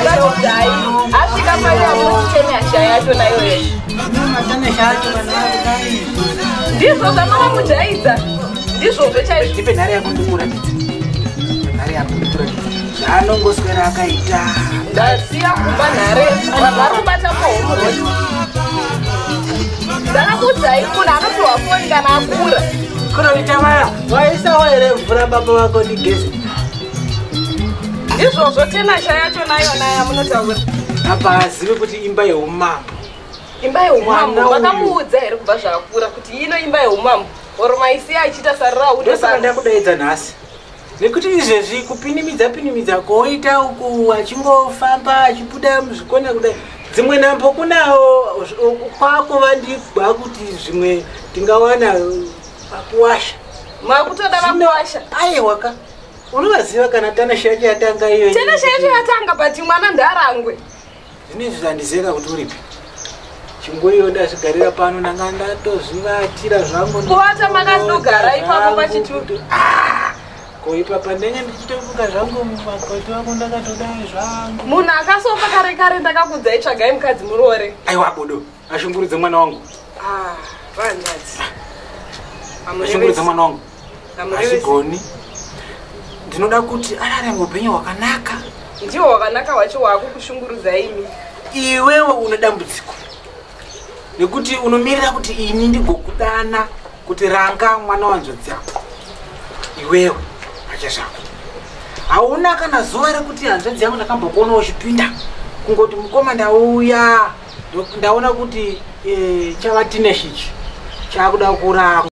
Ndakakuratidzai asvika pano amuchitene hasha yacho nayo yeshe. Ndizvo zvamakamujaidza, ndizvozvo chaizvo. Ndipe nhare yako ndimuratidze. Nhare yako ndikuratidze zvaanongoswera akaita. Ndasiya kumba nhare, vanhu vari kubata kohomuroi. Ndakakuudzai, munhu anopiwa foni kana akura. Kunoita vaya waisawo here mvura baba vako ndigeze? Ndizvozvo, tenasha yacho nayo nayo amunotaura. Apa azive kuti imba yeumambo. Imba yeumambo. Mwana uyu. Vakamuudza here kubva zvaakura kuti ino imba yeumambo, oro maisiya achiita sarira? Ndosaka ndakudaidza nhasi, nekuti izvezvi kupinimidza pinimidza kooita uku, achingofamba achibuda muzvikona kudai, dzimwe nhambo kunawo kwakuvandigwa kuti zvimwe tingawana pakuwasha. Makutoda vakuwasha? Aiwa ka, unovaziva kana tanasha yacho yatanga iyo. Tenasha yacho yatanga, but mwana ndarangwe. Zvinezvi handizeka kuti uripi chingoiyo, ndazvigarira pano, ndanga ndatozvivatira zvangu. Kuvata makandogara ipapo pachitutu? Ah, ko ipapa ndenge ndichitomuka zvangu mumakoti wako, ndakatodai zvangu. Munhu akasofa kare kare. Ndakakudzai, tsvagai mukadzi muroore. Aiwa bodo, ashungurudze mwana wangu. Ah, vanzvadzi. Ashungurudze mwana wangu, hazvigoni. Ndinoda kuti ararame upenyu hwakanaka. Ndiwo wakanaka wacho waakukushungurudza imi. Iwewe une dambudziko nekuti unomirira kuti ini ndigokudana kuti ranga mwana wanzvadzi yako. Iwewe hacha zvako hauna kana zuva rekuti hanzvadzi yangu ndakambokuona uchipinda kungoti mukoma ndauya, ndaona kuti chava tineshichi chaakuda kurangwa.